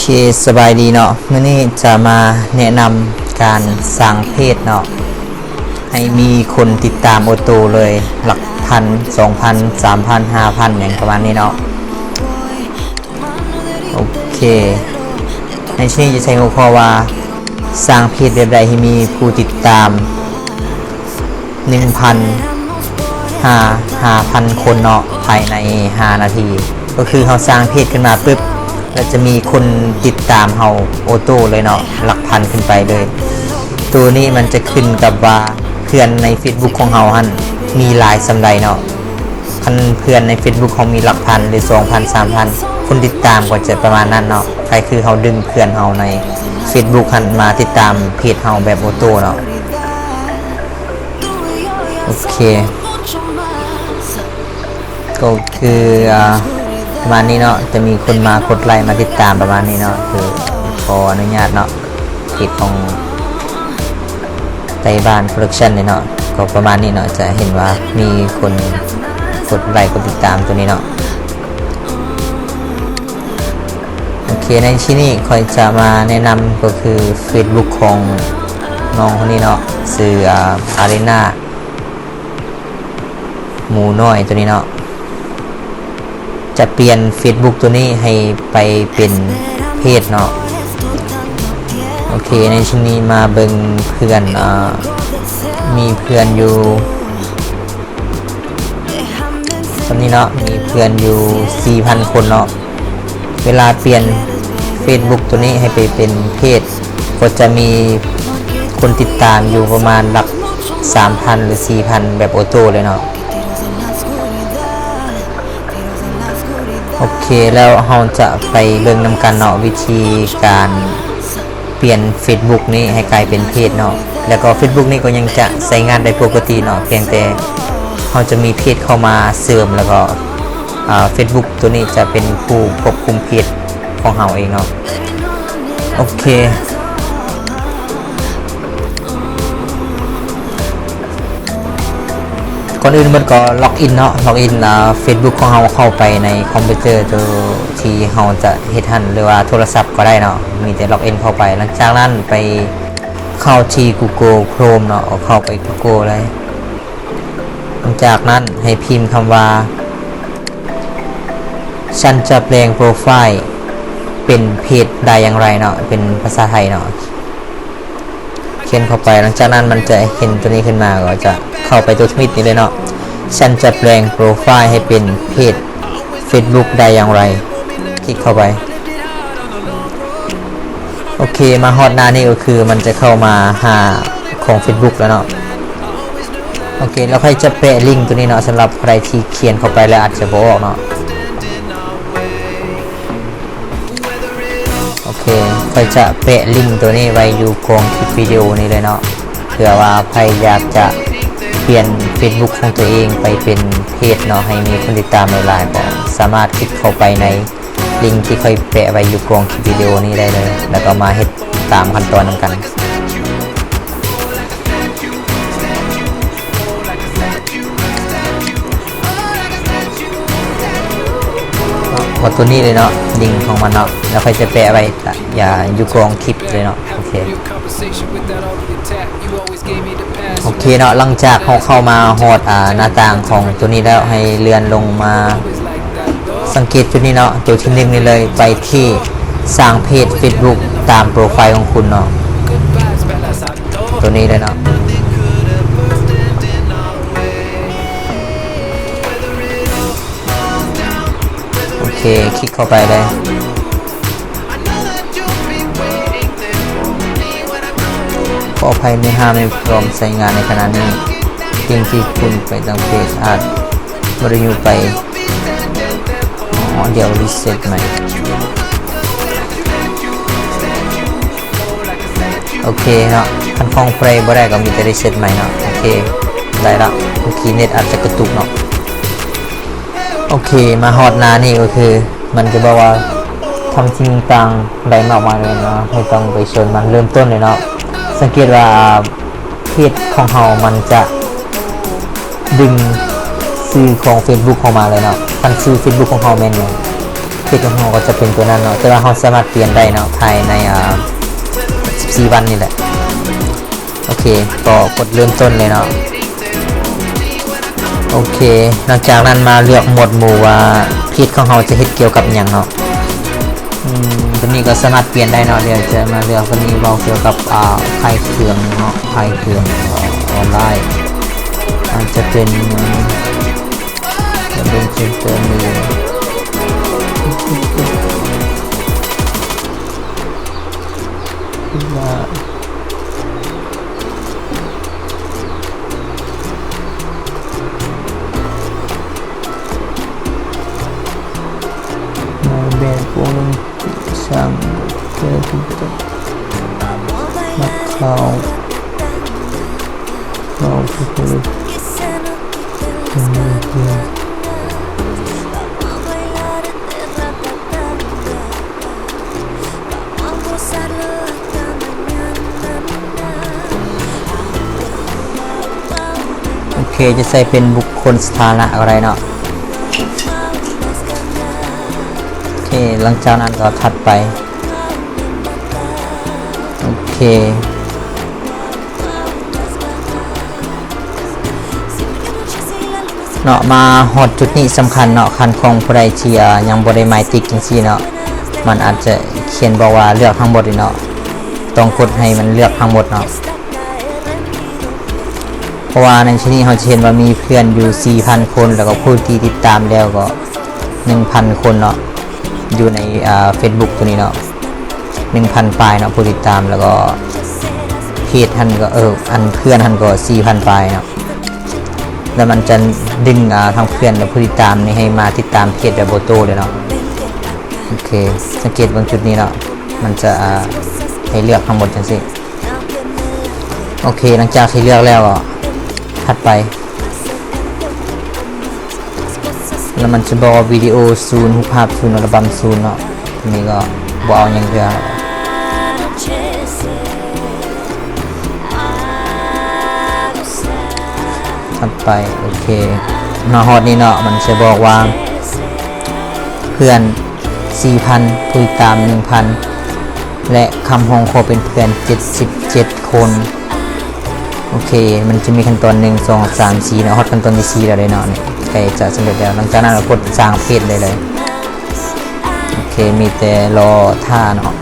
ເຄ ສະບາຍດີເນາະ, ມື້ນີ້ຈະມາແນະນຳການສ້າງເພຈເນາະ ໃຫ້ມີຄົນຕິດຕາມໂອໂຕເລີຍ ຫຼັກພັນ ສອງພັນ ສາມພັນ ຫ້າພັນ ຫຍັງປະມານນີ້ເນາະ. ໂອເຄ ໃນທີ່ນີ້ຈະໃຊ້ຫົວຂໍ້ວ່າ ສ້າງເພຈແບບໃດໃຫ້ມີຜູ້ຕິດຕາມ ໜຶ່ງພັນ ຫາ ຫ້າພັນຄົນເນາະ ພາຍໃນຫ້ານາທີ. ກໍຄືເຮົາສ້າງເພຈຂຶ້ນມາປຶບ ແລ້ວຈະມີຄົນຕິດຕາມເຮົາໂອໂຕເລີຍເນາະ ຫຼັກພັນຂຶ້ນໄປເລີຍ. ໂຕນີ້ມັນຈະຂຶ້ນກັບວ່າເພື່ອນໃນເຟສບຸກຂອງເຮົາຫັ້ນມີຫຼາຍສ່ຳໃດເນາະ. ຄັນເພື່ອນໃນເຟສບຸກເຮົາມີຫຼັກພັນ ຫຼື ສອງພັນ ສາມພັນ ຄົນຕິດຕາມກໍຈະປະມານນັ້ນເນາະ. ກໍຄືເຮົາດຶງເພື່ອນເຮົາໃນເຟສບຸກຫັ້ນມາຕິດຕາມເພຈເຮົາແບບໂອໂຕເນາະ. ໂອເຄ ກໍຄື ອ່າ ປະມານນີ້ເນາະ, ຈະມີຄົນມາກົດໄລກ໌ມາຕິດຕາມປະມານນີ້ເນາະ. ຄືຂໍອະນຸຍາດເນາະ ເພຈຂອງໄທບ້ານໂປຣດັກຊັນນີ້ເນາະ, ກໍປະມານນີ້ເນາະ, ຈະເຫັນວ່າມີຄົນກົດໄລກ໌ ກົດຕິດຕາມຕົວນີ້ເນາະ. ໂອເຄ ໃນທີ່ນີ້ຂ້ອຍຈະມາແນະນຳ ກໍຄືເຟສບຸກຂອງນ້ອງຄົນນີ້ເນາະ, ຊື່ ອາ ອາຣີນາ ໝູນ້ອຍຕົວນີ້ເນາະ. ຈະປ່ຽນເຟສບຸກຕົວນີ້ໃຫ້ໄປເປັນເພຈເນາະ. ໂອເຄ ໃນທີ່ນີ້ມາເບິ່ງເພື່ອນ, ອາ ມີເພື່ອນຢູ່ ຕອນນີ້ເນາະ ມີເພື່ອນຢູ່ສີ່ພັນຄົນເນາະ. ເວລາປ່ຽນເຟສບຸກຕົວນີ້ໃຫ້ໄປເປັນເພຈ ກໍຈະມີຄົນຕິດຕາມຢູ່ປະມານຫຼັກສາມພັນ ຫຼື ສີ່ພັນ ແບບໂອໂຕເລີຍເນາະ. ໂອເຄ ແລ້ວເຮົາຈະໄປເບິ່ງນຳກັນເນາະ ວິທີການ ປ່ຽນເຟສບຸກນີ້ໃຫ້ກາຍເປັນເພຈເນາະ. ແລ້ວກໍເຟສບຸກນີ້ກໍຍັງຈະໃຊ້ງານໄດ້ປົກກະຕິເນາະ, ພຽງແຕ່ເຮົາຈະມີເພຈເຂົ້າມາເສີມ, ແລ້ວກໍ ອາ ເຟສບຸກຕົວນີ້ຈະເປັນຜູ້ຄວບຄຸມເພຈຂອງເຮົາເອງເນາະ. ໂອເຄ ກ່ອນອື່ນໝົດກໍລັອກອິນເນາະ, ລັອກອິນ ອາ ເຟສບຸກຂອງເຮົາເຂົ້າໄປໃນຄອມພິວເຕີໂຕທີ່ເຮົາຈະເຮັດຫັ້ນ ຫຼືວ່າໂທລະສັບກໍໄດ້ເນາະ, ມີແຕ່ລັອກອິນເຂົ້າໄປ. ຫຼັງຈາກນັ້ນໄປເຂົ້າທີ່ກູໂກໂຄຣມເນາະ, ເຂົ້າໄປກູໂກເລີຍ. ຫຼັງຈາກນັ້ນໃຫ້ພິມຄຳວ່າ "ฉันจะแปลงโปรไฟล์เป็นเพจได้อย่างไร" ເນາະ, ເປັນພາສາໄທເນາະ. ຂຽນເຂົ້າໄປ, ຫຼັງຈາກນັ້ນມັນຈະເຫັນຕົວນີ້ຂຶ້ນມາ, ກໍຈະເຂົ້າໄປຕົວທຳອິດນີ້ເລີຍເນາະ. "ฉันจะแปลงโปรไฟล์ให้เป็นเพจเฟซบุ๊กได้อย่างไร" ຄລິກເຂົ້າໄປ. ໂອເຄ ມາຮອດໜ້ານີ້ກໍຄືມັນຈະເຂົ້າມາຫາຂອງເຟສບຸກແລ້ວເນາະ. ໂອເຄ ແລ້ວຂ້ອຍຈະແປະລິງຕົວນີ້ເນາະ, ສຳລັບໃຜທີ່ຂຽນເຂົ້າໄປແລ້ວອາດຈະບໍ່ອອກເນາະ. ໂອເຄ ຂ້ອຍຈະແປະລິງຕົວນີ້ໄວ້ຢູ່ກ້ອງຄລິບວິດີໂອນີ້ເລີຍເນາະ, ເພື່ອວ່າໃຜຢາກຈະປ່ຽນເຟສບຸກຂອງຕົວເອງໄປເປັນເພຈເນາະ ໃຫ້ມີຄົນຕິດຕາມຫຼາຍໆ ກໍສາມາດຄລິກເຂົ້າໄປໃນລິງທີ່ຂ້ອຍແປະໄວ້ຢູ່ກ້ອງຄລິບວິດີໂອນີ້ໄດ້ເລີຍ, ແລ້ວກໍມາເຮັດຕາມຂັ້ນຕອນນຳກັນ. ເນາະ ວ່າຕົວນີ້ເລີຍເນາະ, ລິງຂອງມັນເນາະ, ແລ້ວຂ້ອຍຈະແປະໄວ້ ຢ່າ ຢູ່ກ້ອງຄລິບເລີຍເນາະ. ໂອເຄ ໂອເຄເນາະ, ຫຼັງຈາກເຮົາເຂົ້າມາຮອດ ອາ ໜ້າຕ່າງຂອງຕົວນີ້ແລ້ວ, ໃຫ້ເລື່ອນລົງມາ ສັງເກດຈຸດນີ້ເນາະ, ຕົວທີໜຶ່ງນີ້ເລີຍ, ໄປທີ່ສ້າງເພຈເຟສບຸກຕາມໂປຣໄຟຂອງຄຸນເນາະ, ຕົວນີ້ເລີຍເນາະ. ໂອເຄ ຄລິກເຂົ້າໄປເລີຍ. ຂໍອະໄພ ເນື້ອຫາໄມ່ພ້ອມໃຊ້ງານໃນຂະນະນີ້. ລິງທີ່ຄຸນໄປຕັ້ງເພຈອາດບໍ່ໄດ້ຢູ່ໄປ. ອໍ ດຽວຣີເຊັດໃໝ່. ໂອເຄເນາະ, ຄັນຂອງໃຊ້ບໍ່ໄດ້ກໍມີແຕ່ຣີເຊັດໃໝ່ເນາະ. ໂອເຄ ໄດ້ລະ. ເມື່ອກີ້ເນັດອາດຈະກະຕຸກເນາະ. ໂອເຄ ມາຮອດໜ້ານີ້ກໍຄື ມັນຈະບອກວ່າ ທຳສິ່ງຕ່າງໆ ໄດ້ມາກມາຍເລີຍເນາະ, ໃຫ້ຕ້ອງໄປຊົນມັນ. ເລີ່ມຕົ້ນເລີຍເນາະ, ສັງເກດວ່າເພຈຂອງເຮົາມັນຈະດຶງຊື່ຂອງເຟສບຸກເຮົາມາເລີຍເນາະ. ຄັນຊື່ເຟສບຸກຂອງເຮົາແມ່ນຫຍັງ? ເພຈຂອງເຮົາກໍຈະເປັນຕົວນັ້ນເນາະ, ແຕ່ວ່າເຮົາສາມາດປ່ຽນໄດ້ເນາະ ພາຍໃນ ອ່າ ສິບສີ່ວັນນີ້ແຫຼະ. ໂອເຄ ກໍກົດເລີ່ມຕົ້ນເລີຍເນາະ. ໂອເຄ ຫຼັງຈາກນັ້ນມາເລືອກໝວດໝູ່ວ່າເພຈຂອງເຮົາຈະເຮັດກ່ຽວກັບຫຍັງເນາະ. ອືມ ຕົວນີ້ກໍສາມາດປ່ຽນໄດ້ເນາະ. ດຽວຈະມາເລືອກຕົວນີ້ ເວົ້າກ່ຽວກັບ ອ່າ ຂາຍເຄື່ອງເນາະ, ຂາຍເຄື່ອງອອນລາຍ. ອາດຈະເປັນ ຈະເປັນເຊັ່ນຕົວນີ້ ຄິດວ່າ ນາຍແບບໂປລົງສ້າງເພື່ອທີ່ຈະນັກຂ່າວ ເວົ້າເພື່ອ ໂອເຄ ຈະໃສ່ເປັນບຸກຄົນສາທາລະນະກໍໄດ້ເນາະ. ໂອເຄ ຫຼັງຈາກນັ້ນກໍຖັດໄປ. ໂອເຄ ເນາະ ມາຮອດຈຸດນີ້ສຳຄັນເນາະ, ຄັນຂອງຜູ້ໃດທີ່ ເອີ ຍັງບໍ່ໄດ້ໝາຍຕິກຈັ່ງຊີ້ເນາະ, ມັນອາດຈະຂຽນບອກວ່າເລືອກທັງໝົດເນາະ, ຕ້ອງກົດໃຫ້ມັນເລືອກທັງໝົດເນາະ. ເພາະວ່າໃນທີ່ນີ້ເຮົາຈະເຫັນວ່າມີເພື່ອນຢູ່ສີ່ພັນຄົນ ແລ້ວກໍຜູ້ທີ່ຕິດຕາມແລ້ວກໍໜຶ່ງພັນຄົນເນາະ, ຢູ່ໃນ ອ່າ ເຟສບຸກໂຕນີ້ເນາະ ໜຶ່ງພັນປາຍເນາະ ຜູ້ຕິດຕາມ, ແລ້ວກໍເພຈຫັ້ນກໍ ເອີ ອັນເພື່ອນຫັ້ນກໍສີ່ພັນປາຍເນາະ. ແລ້ວມັນຈະດຶງ ອ່າ ທັງເພື່ອນ ແລະ ຜູ້ຕິດຕາມນີ້ໃຫ້ມາຕິດຕາມເພຈແບບໂອໂຕ້ເລີຍເນາະ. ໂອເຄ ສັງເກດເບິ່ງຈຸດນີ້ເນາະ, ມັນຈະ ອ່າ ໃຫ້ເລືອກທັງໝົດຈັ່ງຊີ້. ໂອເຄ ຫຼັງຈາກທີ່ເລືອກແລ້ວກໍຖັດໄປ, ແລ້ວມັນຈະບອກວ່າວິດີໂອສູນ, ຮູບພາບສູນ, ອັລບັມສູນເນາະ. ນີ້ກໍບໍ່ເອົາຫຍັງເທື່ອ. ຖັດໄປ. ໂອເຄ ມາຮອດນີ້ເນາະ, ມັນຈະບອກວ່າເພື່ອນສີ່ພັນ, ຜູ້ຕິດຕາມໜຶ່ງພັນ ແລະ ຄຳຮ້ອງຂໍເປັນເພື່ອນເຈັດສິບເຈັດຄົນ. ໂອເຄ ມັນຈະມີຂັ້ນຕອນໜຶ່ງ ສອງ ສາມ ສີ່ເນາະ, ຮອດຂັ້ນຕອນທີສີ່ແລ້ວເດ້ເນາະ, ນີ້ໃກ້ຈະສຳເລັດແລ້ວ. ຫຼັງຈາກນັ້ນກໍກົດສ້າງເພຈໄດ້ເລີຍ. ໂອເຄ ມີແຕ່ລໍຖ້າເນາະ.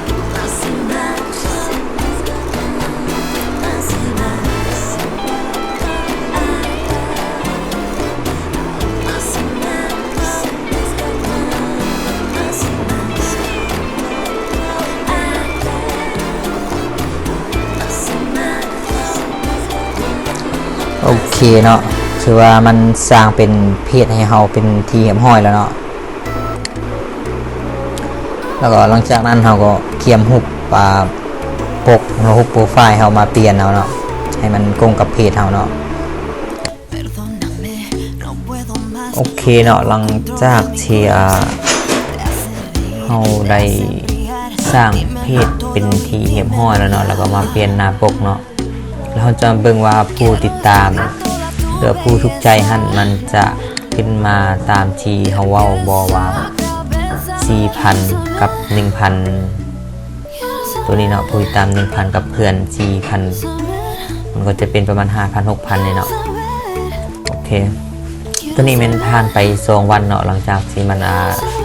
ໂອເຄເນາະ, ຖືວ່າມັນສ້າງເປັນເພຈໃຫ້ເຮົາເປັນທີ່ຮຽບຮ້ອຍແລ້ວເນາະ. ແລ້ວກໍຫຼັງຈາກນັ້ນເຮົາກໍກຽມຮູບ ອ່າ ປົກ ແລ້ວຮູບໂປຣໄຟເຮົາມາປ່ຽນເອົາເນາະ, ໃຫ້ມັນກົງກັບເພຈເຮົາເນາະ. ໂອເຄເນາະ, ຫຼັງຈາກທີ່ ອ່າ ເຮົາໄດ້ສ້າງເພຈເປັນທີ່ຮຽບຮ້ອຍແລ້ວເນາະ, ແລ້ວກໍມາປ່ຽນໜ້າປົກເນາະ. ແລ້ວເຮົາຈະເບິ່ງວ່າຜູ້ຕິດຕາມ ຫຼື ຜູ້ຖືກໃຈຫັ້ນ ມັນຈະຂຶ້ນມາຕາມທີ່ເຮົາເວົ້າບໍ່ ວ່າສີ່ພັນກັບໜຶ່ງພັນ ໂຕນີ້ເນາະ, ຜູ້ຕິດຕາມໜຶ່ງພັນກັບເພື່ອນສີ່ພັນ ມັນກໍຈະເປັນປະມານຫ້າພັນ ຫົກພັນນີ້ເນາະ. ໂອເຄ ໂຕນີ້ແມ່ນຜ່ານໄປສອງວັນເນາະ, ຫຼັງຈາກທີ່ມັນ ອ່າ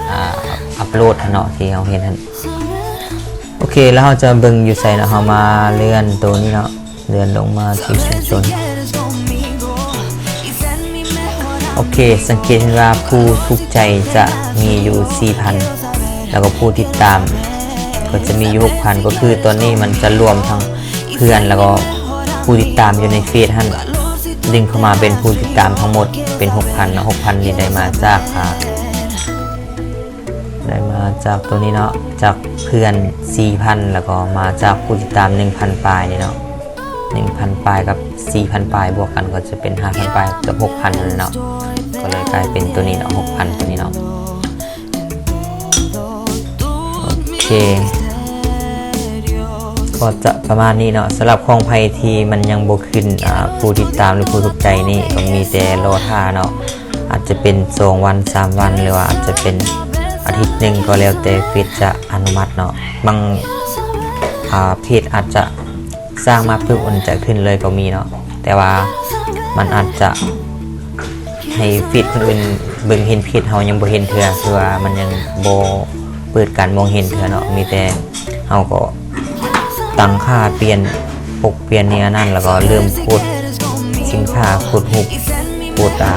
ອ່າ ອັບໂຫຼດຫັ້ນເນາະ ທີ່ເຮົາເຫັນຫັ້ນ. ໂອເຄ ແລ້ວເຮົາຈະເບິ່ງຢູ່ໃສເນາະ? ເຮົາມາເລື່ອນໂຕນີ້ເນາະ, ເລື່ອນລົງມາທີ່ຊຸມຊົນ. ໂອເຄ ສັງເກດເຫັນວ່າຜູ້ຖືກໃຈຈະມີຢູ່ສີ່ພັນ ແລ້ວກໍຜູ້ຕິດຕາມກໍຈະມີຢູ່ຫົກພັນ, ກໍຄືຕອນນີ້ມັນຈະລວມທັງເພື່ອນ ແລ້ວກໍຜູ້ຕິດຕາມຢູ່ໃນເຟສຫັ້ນ ດຶງເຂົ້າມາເປັນຜູ້ຕິດຕາມທັງໝົດເປັນຫົກພັນເນາະ. ຫົກພັນນີ້ໄດ້ມາຈາກ ອ່າ ໄດ້ມາຈາກໂຕນີ້ເນາະ, ຈາກເພື່ອນສີ່ພັນ ແລ້ວກໍມາຈາກຜູ້ຕິດຕາມໜຶ່ງພັນປາຍນີ້ເນາະ, ໜຶ່ງພັນປາຍກັບສີ່ພັນປາຍບວກກັນກໍຈະເປັນຫ້າພັນປາຍ ເກືອບຫົກພັນນັ້ນເນາະ, ກໍເລີຍກາຍເປັນໂຕນີ້ເນາະ ຫົກພັນໂຕນີ້ເນາະ. ໂອເຄ ກໍຈະປະມານນີ້ເນາະ. ສຳລັບຂອງໃຜທີ່ມັນຍັງບໍ່ຂຶ້ນ ອ່າ ຜູ້ຕິດຕາມ ຫຼື ຜູ້ຖືກໃຈນີ້ ກໍມີແຕ່ລໍຖ້າເນາະ. ອາດຈະເປັນສອງວັນ ສາມວັນ ຫຼືວ່າອາດຈະເປັນ ອາທິດໜຶ່ງກໍແລ້ວແຕ່ເຟສຈະອະນຸມັດເນາະ. ບາງ ອ່າ ເພຈອາດຈະສ້າງມາປຶບ ມັນຈະຂຶ້ນເລີຍກໍມີເນາະ, ແຕ່ວ່າມັນອາດຈະໃຫ້ເຟສຄົນອື່ນເບິ່ງເຫັນເພຈເຮົາຍັງບໍ່ເຫັນເທື່ອ, ຄືວ່າມັນຍັງບໍ່ເປີດການມອງເຫັນເທື່ອເນາະ. ມີແຕ່ເຮົາກໍຕັ້ງຄ່າ ປ່ຽນປົກປ່ຽນນີ້ອັນນັ້ນ ແລ້ວກໍເລີ່ມໂພສສິນຄ້າ ໂພສຮູບ ໂພສ ອ່າ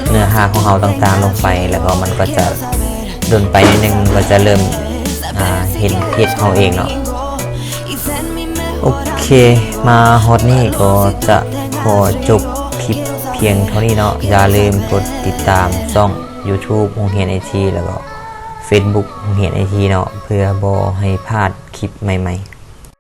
ເນື້ອຫາຂອງເຮົາຕ່າງໆລົງໄປ ແລ້ວກໍມັນກໍຈະດົນໄປໜ້ອຍໜຶ່ງ ມັນກໍຈະເລີ່ມ ອ່າ ເຫັນເພຈເຮົາເອງເນາະ. ໂອເຄ ມາຮອດນີ້ກໍຈະຂໍຈົບຄລິບພຽງເທົ່ານີ້ເນາະ. ຢ່າລືມກົດຕິດຕາມຊ່ອງ YouTube ໂຮງຮຽນໄອທີ ແລ້ວກໍ Facebook ໂຮງຮຽນໄອທີເນາະ ເພື່ອບໍ່ໃຫ້ພາດຄລິບໃໝ່ໆ.